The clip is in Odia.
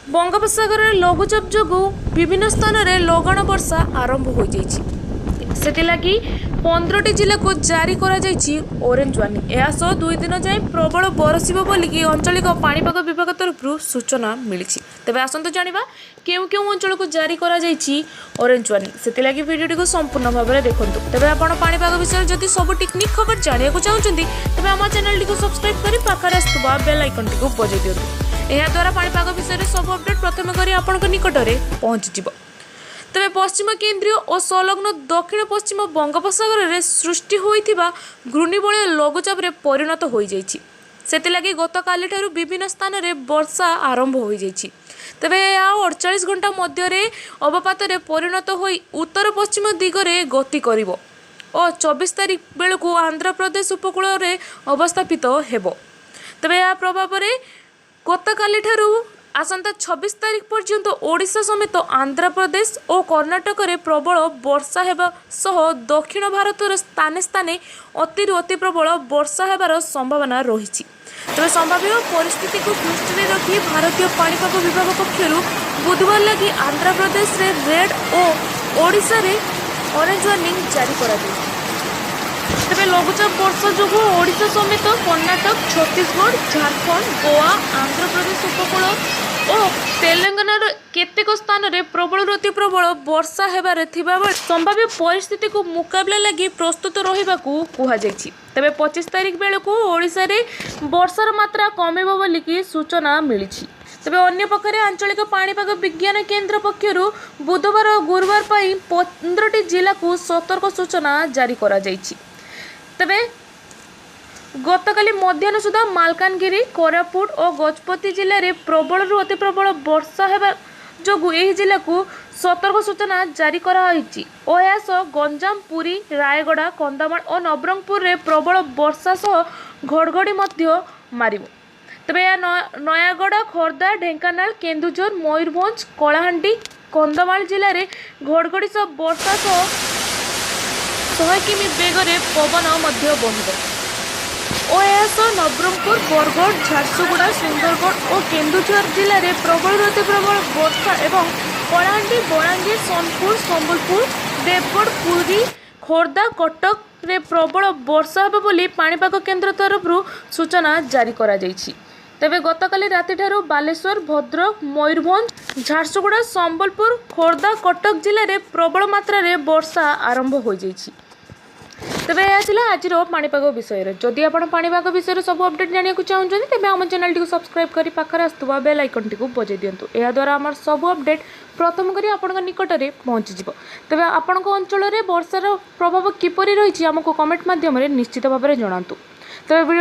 ବଙ୍ଗୋପସାଗରରେ ଲଘୁଚାପ ଯୋଗୁଁ ବିଭିନ୍ନ ସ୍ଥାନରେ ଲଗାଣ ବର୍ଷା ଆରମ୍ଭ ହୋଇଯାଇଛି। ସେଥିଲାଗି 15ଟି ଜିଲ୍ଲାକୁ ଜାରି କରାଯାଇଛି ଅରେଞ୍ଜ ୱାର୍ଣ୍ଣିଂ। ଏହା ସହ 2 ଦିନ ଯାଏଁ ପ୍ରବଳ ବରଷିବ ବୋଲିକି ଆଞ୍ଚଳିକ ପାଣିପାଗ ବିଭାଗ ତରଫରୁ ସୂଚନା ମିଳିଛି। ତେବେ ଆସନ୍ତୁ ଜାଣିବା କେଉଁ କେଉଁ ଅଞ୍ଚଳକୁ ଜାରି କରାଯାଇଛି ଅରେଞ୍ଜ ୱାର୍ଣ୍ଣିଂ। ସେଥିଲାଗି ଭିଡ଼ିଓଟିକୁ ସମ୍ପୂର୍ଣ୍ଣ ଭାବରେ ଦେଖନ୍ତୁ। ତେବେ ଆପଣ ପାଣିପାଗ ବିଷୟରେ ଯଦି ସବୁ ଟିକ୍ନିକ୍ ଖବର ଜାଣିବାକୁ ଚାହୁଁଛନ୍ତି, ତେବେ ଆମ ଚ୍ୟାନେଲଟିକୁ ସବସ୍କ୍ରାଇବ୍ କରି ପାଖରେ ଆସୁଥିବା ବେଲ୍ ଆଇକନ୍ଟିକୁ ବଜାଇ ଦିଅନ୍ତୁ। ଏହାଦ୍ୱାରା ପାଣିପାଗ ବିଷୟରେ ସବୁ ଅପଡେଟ୍ ପ୍ରଥମେ କରି ଆପଣଙ୍କ ନିକଟରେ ପହଞ୍ଚିଯିବ। ତେବେ ପଶ୍ଚିମ କେନ୍ଦ୍ରୀୟ ଓ ସଂଲଗ୍ନ ଦକ୍ଷିଣ ପଶ୍ଚିମ ବଙ୍ଗୋପସାଗରରେ ସୃଷ୍ଟି ହୋଇଥିବା ଘୂର୍ଣ୍ଣିବଳୟ ଲଘୁଚାପରେ ପରିଣତ ହୋଇଯାଇଛି। ସେଥିଲାଗି ଗତକାଲିଠାରୁ ବିଭିନ୍ନ ସ୍ଥାନରେ ବର୍ଷା ଆରମ୍ଭ ହୋଇଯାଇଛି। ତେବେ ଏହା 48 ଘଣ୍ଟା ମଧ୍ୟରେ ଅବପାତରେ ପରିଣତ ହୋଇ ଉତ୍ତର ପଶ୍ଚିମ ଦିଗରେ ଗତି କରିବ ଓ 24 ତାରିଖ ବେଳକୁ ଆନ୍ଧ୍ରପ୍ରଦେଶ ଉପକୂଳରେ ଅବସ୍ଥାପିତ ହେବ। ତେବେ ଏହା ପ୍ରଭାବରେ ଗତକାଲିଠାରୁ ଆସନ୍ତା 26 ତାରିଖ ପର୍ଯ୍ୟନ୍ତ ଓଡ଼ିଶା ସମେତ ଆନ୍ଧ୍ରପ୍ରଦେଶ ଓ କର୍ଣ୍ଣାଟକରେ ପ୍ରବଳ ବର୍ଷା ହେବା ସହ ଦକ୍ଷିଣ ଭାରତର ସ୍ଥାନେ ସ୍ଥାନେ ଅତିରୁ ଅତି ପ୍ରବଳ ବର୍ଷା ହେବାର ସମ୍ଭାବନା ରହିଛି। ତେବେ ସମ୍ଭାବ୍ୟ ପରିସ୍ଥିତିକୁ ଦୃଷ୍ଟିରେ ରଖି ଭାରତୀୟ ପାଣିପାଗ ବିଭାଗ ପକ୍ଷରୁ ବୁଧବାର ଲାଗି ଆନ୍ଧ୍ରପ୍ରଦେଶରେ ରେଡ୍ ଓ ଓଡ଼ିଶାରେ ଅରେଞ୍ଜ ୱାର୍ଣ୍ଣିଂ ଜାରି କରାଯାଇଛି। ତେବେ ଲଘୁଚାପ ବର୍ଷା ଯୋଗୁଁ ଓଡ଼ିଶା ସମେତ କର୍ଣ୍ଣାଟକ, ଛତିଶଗଡ଼, ଝାଡ଼ଖଣ୍ଡ, ଗୋଆ, ଆନ୍ଧ୍ରପ୍ରଦେଶ ଉପକୂଳ ଓ ତେଲେଙ୍ଗାନାର କେତେକ ସ୍ଥାନରେ ପ୍ରବଳରୁ ଅତି ପ୍ରବଳ ବର୍ଷା ହେବାରେ ଥିବାବେଳେ ସମ୍ଭାବ୍ୟ ପରିସ୍ଥିତିକୁ ମୁକାବିଲା ଲାଗି ପ୍ରସ୍ତୁତ ରହିବାକୁ କୁହାଯାଇଛି। ତେବେ 25 ତାରିଖ ବେଳକୁ ଓଡ଼ିଶାରେ ବର୍ଷାର ମାତ୍ରା କମିବ ବୋଲିକି ସୂଚନା ମିଳିଛି। ତେବେ ଅନ୍ୟପକ୍ଷରେ ଆଞ୍ଚଳିକ ପାଣିପାଗ ବିଜ୍ଞାନ କେନ୍ଦ୍ର ପକ୍ଷରୁ ବୁଧବାର ଓ ଗୁରୁବାର ପାଇଁ 15ଟି ଜିଲ୍ଲାକୁ ସତର୍କ ସୂଚନା ଜାରି କରାଯାଇଛି। ତେବେ ଗତକାଲି ମଧ୍ୟାହ୍ନ ସୁଦ୍ଧା ମାଲକାନଗିରି, କୋରାପୁଟ ଓ ଗଜପତି ଜିଲ୍ଲାରେ ପ୍ରବଳରୁ ଅତି ପ୍ରବଳ ବର୍ଷା ହେବା ଯୋଗୁଁ ଏହି ଜିଲ୍ଲାକୁ ସତର୍କ ସୂଚନା ଜାରି କରାଯାଇଛି ଓ ଏହା ସହ ଗଞ୍ଜାମ, ପୁରୀ, ରାୟଗଡ଼ା, କନ୍ଧମାଳ ଓ ନବରଙ୍ଗପୁରରେ ପ୍ରବଳ ବର୍ଷା ସହ ଘଡ଼ଘଡ଼ି ମଧ୍ୟ ମାରିବ। ତେବେ ଏହା ନୟାଗଡ଼, ଖୋର୍ଦ୍ଧା, ଢେଙ୍କାନାଳ, କେନ୍ଦୁଝର, ମୟୂରଭଞ୍ଜ, କଳାହାଣ୍ଡି, କନ୍ଧମାଳ ଜିଲ୍ଲାରେ ଘଡ଼ଘଡ଼ି ସହ ବର୍ଷା ସହ 100 କିମି ବେଗରେ ପବନ ମଧ୍ୟ ବହିବ ଓ ଏହା ସହ ନବରଙ୍ଗପୁର, ବରଗଡ଼, ଝାରସୁଗୁଡ଼ା, ସୁନ୍ଦରଗଡ଼ ଓ କେନ୍ଦୁଝର ଜିଲ୍ଲାରେ ପ୍ରବଳରୁ ଅତି ପ୍ରବଳ ବର୍ଷା ଏବଂ କଳାହାଣ୍ଡି, ବଲାଙ୍ଗୀର, ସୋନପୁର, ସମ୍ବଲପୁର, ଦେବଗଡ଼, ପୁରୀ, ଖୋର୍ଦ୍ଧା, କଟକରେ ପ୍ରବଳ ବର୍ଷା ହେବ ବୋଲି ପାଣିପାଗ କେନ୍ଦ୍ର ତରଫରୁ ସୂଚନା ଜାରି କରାଯାଇଛି। ତେବେ ଗତକାଲି ରାତିଠାରୁ ବାଲେଶ୍ୱର, ଭଦ୍ରକ, ମୟୂରଭଞ୍ଜ, ଝାରସୁଗୁଡ଼ା, ସମ୍ବଲପୁର, ଖୋର୍ଦ୍ଧା, କଟକ ଜିଲ୍ଲାରେ ପ୍ରବଳ ମାତ୍ରାରେ ବର୍ଷା ଆରମ୍ଭ ହୋଇଯାଇଛି। ତେବେ ଏହା ଥିଲା ଆଜିର ପାଣିପାଗ ବିଷୟରେ। ଯଦି ଆପଣ ପାଣିପାଗ ବିଷୟରେ ସବୁ ଅପଡେଟ୍ ଜାଣିବାକୁ ଚାହୁଁଛନ୍ତି, ତେବେ ଆମ ଚ୍ୟାନେଲଟିକୁ ସବସ୍କ୍ରାଇବ୍ କରି ପାଖରେ ଆସୁଥିବା ବେଲ୍ ଆଇକନ୍ଟିକୁ ବଜାଇ ଦିଅନ୍ତୁ। ଏହାଦ୍ୱାରା ଆମର ସବୁ ଅପଡେଟ୍ ପ୍ରଥମ କରି ଆପଣଙ୍କ ନିକଟରେ ପହଞ୍ଚିଯିବ। ତେବେ ଆପଣଙ୍କ ଅଞ୍ଚଳରେ ବର୍ଷାର ପ୍ରଭାବ କିପରି ରହିଛି, ଆମକୁ କମେଣ୍ଟ ମାଧ୍ୟମରେ ନିଶ୍ଚିତ ଭାବରେ ଜଣାନ୍ତୁ। ତେବେ ଭିଡ଼ିଓ